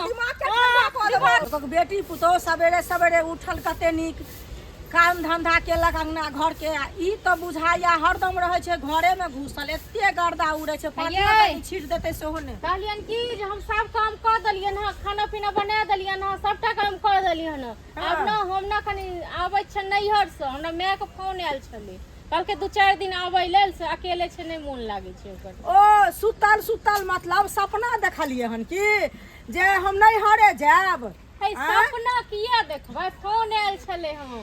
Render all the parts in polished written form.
दिमाग के ठंडा कऽ देबै। ओकर बेटी पुतोह सवेरे सवेरे उठल कते नीक काम धंधा केलक अंगना घर के, आ ई तऽ बुझाइया हरदम रहै छै घरे में घुसल, एते गर्दा उड़ै छै, पानि यै। कनि छीट देतै सेहो नहि। कहलियनि कि जे हम सब काम कऽ देलियनि हँ, खाना पीना बना देलियनि हँ, सबटा काम कऽ देलियनि हँ। आब ने हम ने कनि आबै छियनि नैहरसँ, हमरा मायके फोन आयल छलै, कहलकै 2-4 दिन आबै लेल, से अकेले छै, नहि मोन लागै छै ओकर। ओ सुतल सुतल मतलब सपना देखलियै हन कि जे हम नैहरे जायब? हे, सपना किया देखबै, फोन आयल छलै हँ।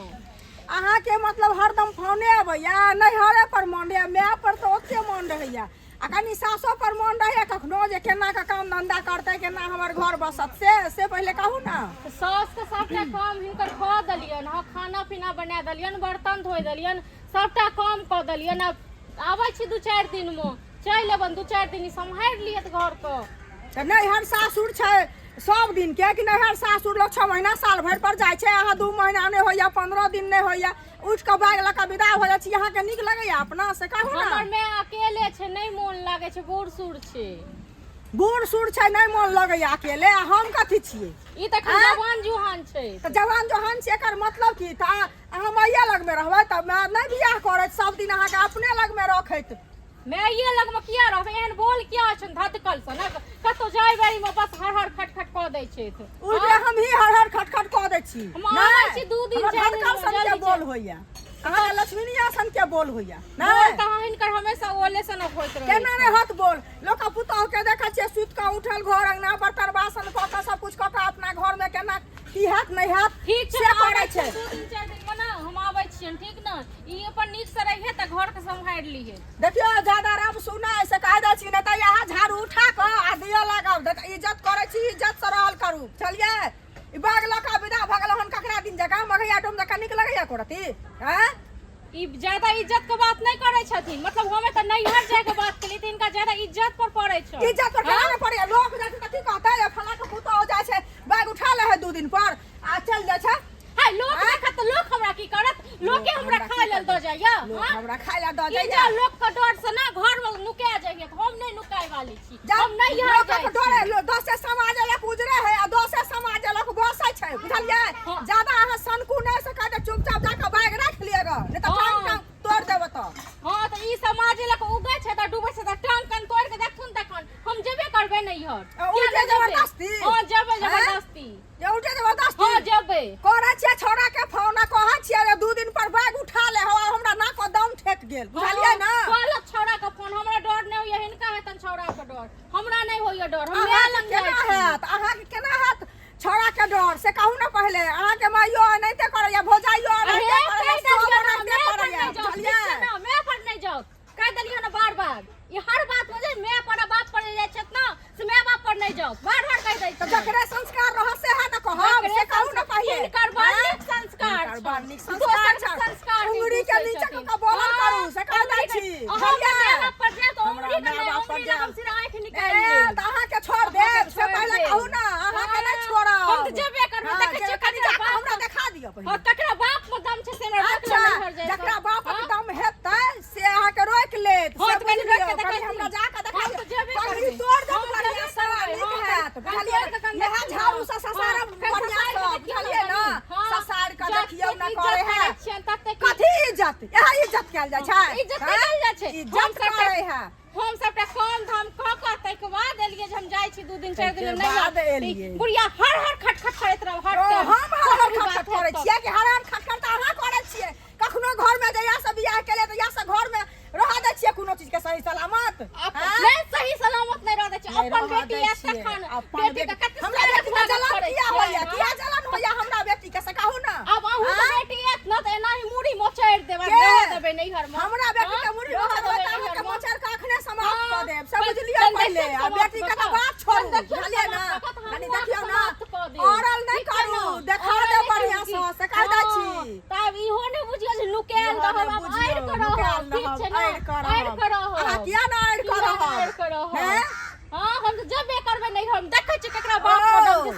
अहाँके मतलब हरदम फोने अबैया, नैहरे पर मन रहैया, माय पर तऽ ओते मन रहैया, आ कनि सासो पर मन रहैया कखनो जे केना कऽ काम धंधा करतै, केना हमर घर बसत, से से पहिले कहू ने। सासके सबटा काम हिनकर कऽ देलियनि हँ, खाना पीना बना देलियनि, बर्तन धोइ देलियनि, सबटा काम कऽ देलियनि। आब आबै छी 2-4 दिनमे, चलि अबनि 2-4 दिन, सम्हारि लियत घरके। तऽ नैहर सासुर छै सब दिन के कि नैहर सासुर लोक 6 महीना साल भरि पर जाइ छै, अहाँ 2 महीना नहि होइया, 15 दिन नहि होइया, उठि कऽ बैग लऽ कऽ विदा भऽ जाइ छी। अहाँके नीक लगैया अपना से कहू ने? हमर माय अकेले छै, नहि मोन लागै छै, बूढ़ सूढ़ छै। बूढ़ सूढ़ छै, नहि मोन लगैया अकेले, आ हम कथी छियै? ई तऽ एखन जवान जुहान छै। तऽ जवान जुहान छै, एकर मतलब की तऽ अहाँ माइये लगमे रहबै? तऽ माय नहि बियाह करैत, सब दिन अहाँके अपने लगमे रखैत। माइये लगमे किया रहबै? एहन बोल किया छनि धतकल सनक? कतौ जाय बेरी मे बस हर हर खटखट कऽ दै छथि। उल्टे हम ही हर हर खटखट कऽ दै छी। हम आबै छी 2 दिन, हमर 4 दिन धतकल मे, सन के जल्दी बोल चल। होइया, अहाँके लक्ष्मीनिया सन के बोल होइया। बोल नहि तऽ अहाँ हिनकर हमेशा ओले सनक होइत रहै। केना नहि होत बोल? लोक पुतोह के देखै छियै सुति कऽ उठल, घर अंगना बर्तन बासन कऽ कऽ सब कुछ कऽ कऽ अपना घर मे केना की हैत नहि हैत ठीक छै से हम आबै करै छी छै। 2 दिन 4 दिन मे ने हम आबै छियनि, ठीक ने? ई अपन नीक से रहिहे तऽ घर के सम्हारि लिहे। देखियौ, ज्यादा रब सुना से कह दै छी, नहि तऽ यहाँ झाड़ू उठा कऽ आ दिअ लागब। देख, इज्जत करै छी, इज्जत से रहल करू। चलिए, ई बैग लऽ कऽ विदा भऽ गेल हन ककरा दिन जकाँ, मघैया डोम जकाँ। नीक लगैया करती हैं? ई ज्यादा इज्जत के बात नहि करै छथिन, मतलब हमे तऽ नैहर जाय के बात केलियै तऽ हिनका ज्यादा इज्जत पर पड़ै छै। इज्जत पर केना नहि पड़ैया? लोक जाइ छै तऽ की कहतै? फलां के पुतोह जाइ छै, बैग उठा लै है 2 दिन पर आ चलि जाइ छै। हाय, लोक आँय? देखत तऽ लोक हमरा की करत? लोके हमरा हमरा खाय की लेल दऽ करत? जाइया? लोक हाँ? हमरा खाय लए दऽ ई जाइया? जे लोक के डर से ना घर में नुका जाइए, हम नहीं नुकाए वाली छी। जा, हम नहीं हर लोकक जाइ छी। डरे दसे समाज लक उजरे है आ दसे समाज लक बसै छै, बुझलियै? हाँ। ज्यादा अहाँ सनकू नहि सकै तऽ चुपचाप जाकऽ बैग राखि लिअ ग, नहि तऽ हाँ। टांग टांग तोड़ि देब तऽ। हाँ, तऽ ई समाज लक उगै छै तऽ डूबै छै, तऽ टांग कान तोड़ के देखथुन तखन हम जेबे करबै नैहर। आ, उल्टे किया नहि जेबै? जबरदस्ती? हाँ, जेबै आँय? जबरदस्ती। जे उठे जबरदस्ती? हाँ, जेबै। करै छियै छौड़ा के फोन आ कहै छियै जे 2 दिन पर बैग उठा ले हो, हमरा नाक दम ठेक गेल, बुझलियै ने? कहलक छौड़ा के फोन, हमरा डर नहि होइया, हिनका हेतन छौड़ा के डर, हमरा नहि होइया डर, हम माय अहाँके लग जाइ केना छी। हैत? अहाँके केना हैत छौड़ा के डर से कहू ने पहिले। अहाँके माइयो एनाहिते करैया, भौजाइयो अरे एनाहिते करैया, कहि सब देलियै ने, एनाहिते माय पर करैया, नहि जाउ, बुझलियै? ठीक छै ने? माय पर नहि जाउ कहि देलियै ने बार बार। ई हर बात में जे माय पर आ बाप पर जाइ छथि ने, से माय बाप पर नहि जाउ, बार बार कहि दै तऽ छियै। जकरे संस्कार रहत सएह ने कहब, से कहू ने पहिले। हिनकर बड़ आँय? नीक संस्कार हिनकर बड़ छनि। नीक संस्कार दोसरके छनि। संस्कार नहि उंगरी के दूसै नीचा छथिन। कऽ कऽ बोलल हाँ, करू, से कहि दै उंगरी के- छी, अहाँ बुझलियै? माय बाप पर जायब तऽ हमरा उंगरी के माय नहि, बाप पर उंगरी लग हम जायब। सीधा आँखि निकालि ए, लेब। तऽ अहाँके छोड़ अहाँके देब से छोड़ि पहिले देब। कहू ने। अहाँके नहि हाँ, छोड़ब। हम तऽ जेबे करबै, हाँ, देखै छियै जेबै, कनि ककरा जाकऽ बाप हमरा देखा दिअ पहिले। हाँ, ककरा बाप मे दम छै से हमरा रोकि अच्छा, लेने हर जाय जकरा बापक हाँ? दम हेतै से अहाँके रोकि लेत, हाँ, से तऽ कनि बुझि रोकि लियौ। कऽ कनि देखै हमरा छी। जाकऽ देखा हम दिअ। तऽ जेबे पगड़ी करबै। तोड़ि देब हम बढ़िआँ जेबे सँ, करबै। नीक हाँ, हैत, कनि बुझलियै? तोड़ि कऽ कनि इएह देखियौ झाड़ू ने। सँ ससारब हाँ, कनि बढ़िआँ ससारि सँ, कऽ देखियौ ने बुझलियै ने? कनि। हाँ, ससारि कऽ जतेक देखियौ ने इज्जत करै है। करै छियनि ततेक कथी इज्जत? इएह इज्जत कयल जाइ छै? इज्जत नहि कयल जाइ छै। हम इज्जत सबटा- करै है। हम सबटा काम धाम कऽ कऽ ताहिके बाद एलियै जे हम जाइ छी 2 दिन 4 दिन ताहिके नहि बाद एलियै। बुढ़िया हर हर खटखट करैत रहब हर ओ, टाइम। हम हर हर कोनो भी खटखट बात करै हैत तऽ। छियै कि हर हर खटखट तऽ अहाँ करै छियै? कखनो घरमे जहिया से बियाह केलियै तहिया से घरमे रहऽ दै छियै कोनो चीज के सही सलामत? आँय? नहि, सही सलामत नहि रहऽ दै छियै। नहि अपन रहऽ बेटी दै आयत छियै। तखन अपन बेटी के बेटी कते हमरा स्वागत बेटी के जलन करै किया छियै, होइया? हाँ? किया जलन होइया हमरा बेटी के से कहू ने? आब अहूँ के आँय? बेटी आयत ने तऽ एनाही मुड़ी मोचड़ि देबै, के? रहऽ देबै नैहर मे। हमरा बेटी के हाँ? मुड़ी रहऽ मोचड़बै देबै तऽ अहाँके नैहर मे। मोचड़ि कऽ अखने समाप्त कऽ हाँ, देब, से कनि- बुझलियौ कनि पहिले। देखियौ आ समाप्त बेटी के कऽ तऽ कऽ। बात छोड़ू, कनि देखियौ बुझलियै ने? समाप्त कऽ कऽ तऽ कनि हमहूँ देखियौ अहाँके ने, समाप्त कऽ देब। औरल नहि ठीक छै करू, ने? देखा औरल देब नहि करू बढ़िआँ की? सँ, से कहि दै हाँ, छी। तऽ आब इहो नहि बुझियौ जे नुकायल इहो रहब, नहि आब बुझियौ, आड़ि कऽ रहब, नुकायल ठीक रहब, छै ने? आड़ि कऽ आड़ि रहब। कऽ रहब। अहाँ किया ने आड़ि कऽ किया ने रहब? आड़ि कऽ रहब? हैं? हाँ, हम तऽ जेबे करबै नैहर मे, देखै छियै केकरा बाप मे ओ। दम छै।